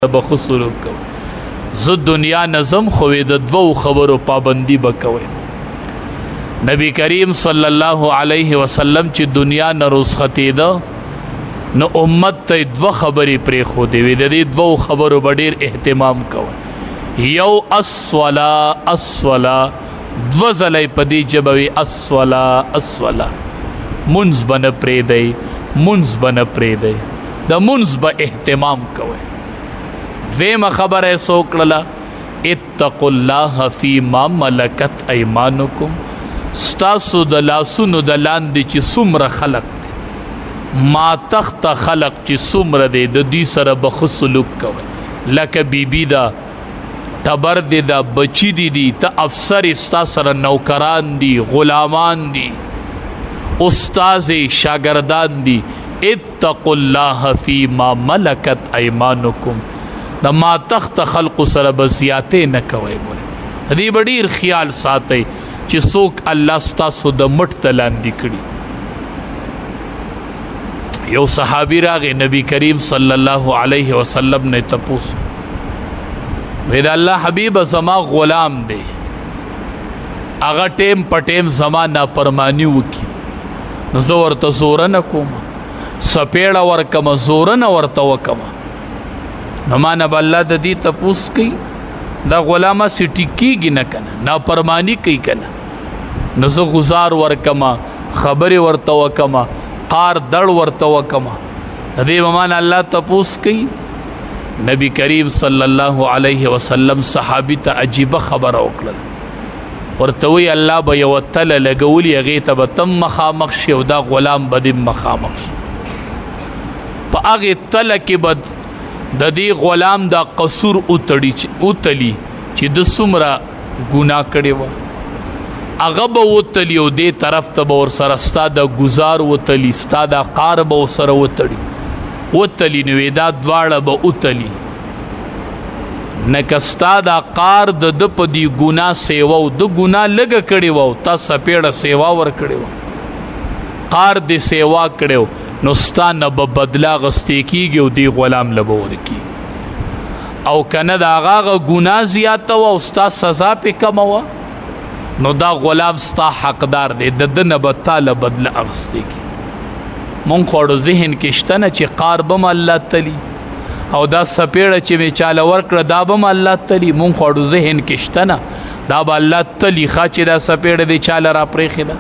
به ښه سلوک کوئ. زه دنیا نظم خو د دوو خبرو پابندي به کوئ. نبی کریم صلی الله علیه وسلم چې دنیا نه رخصتېده نو امت ته دوه خبرې پرېښودې وې، د دې دوو خبرو به ډېر اهتمام کوئ. یو الصلا الصلا، دوه ځله یې په دې ژبه وي الصلا الصلا، مونځ به نه پرېږدئ، مونځ به نه پرېږدئ، د مونځ به اهتمام کوئ. دویمه خبره یې څه وکړله؟ اتقوا الله فیما ملکت ایمانکم، ستاسو د لاسونو د لاندې چې څومره خلق دی، ما تخت خلق چې څومره دی، د دوی سره به ښه سلوک کوئ. لکه بیبي ده، ټبر دی ده، بچی دی دي، ته افسر یې، ستا سره نوکران دي، غلامان دي، استاد شاګردان دي. اتقوا الله فيما ملکت ايمانکم، د ما تخت خلق سره به زیاتې نه کوئ. ګورئ، دې به ډېر خیال ساتئ چې څوک الله ستاسو د مټ ته لاندې کړي. یو صحابي راغی نبی کریم صلی الله علیه وسلم نه تپوس وی، د الله حبیب، زما غلام دی، هغه ټیم په ټیم زما نافرمانی وکي، نو زه ورته زور نه کوم، سپېړه ورکم، زور نه ورته وکم، نو ما نه به الله د دې تپوس کوي؟ دا غلامه سټي کیږي نه کنه، نافرمانی کوي کنه، نو زه غزار ورکم، خبرې ورته وکم، قار دړ ورته وکم، د دې به ما نه الله تپوس کوي؟ نبی کریم صلی الله علیه وسلم صحابي ته عجیبه خبره وکړه، ورته وی الله به یو تله لګولي، هغې ته به تم مخامخ شي او دا غلام به دې مخامخ شي. په هغې تله کې به د دې غلام دا قصور وتړي، وتلي چې د څومره ګناه کړې وه، هغه به وتلي او دې طرف ته به ورسره ستا د ګزار وتلي، ستا د قار به ورسره وتړي وتلي، نو دا دواړه به وتلي. نکه ستا دا قار د د په دی ګناه سیوا او د ګناه لږه کړې وه او تا سپېړه سیوا ورکړې وه، قار دې سیوا کړې، نو ستا نه به بدله غستې کېږي او دی غلام له به ورکي. او که نه د هغه هغه ګناه زیاته وه او ستا سزا پې کمه وه، نو دا غلام ستا حقدار دی، د ده نه به تا له بدله اخیستې کېږي. مونږ خو ذهن کې شته نه چې قار به م الله تلي او دا سپېړه چې مې چاله ورکړه دا به م الله تلي، مونږ خو ذهن کې شته نه دا به الله تلي. ښه چې دا سپېړه دې چاله را پرېښې ده.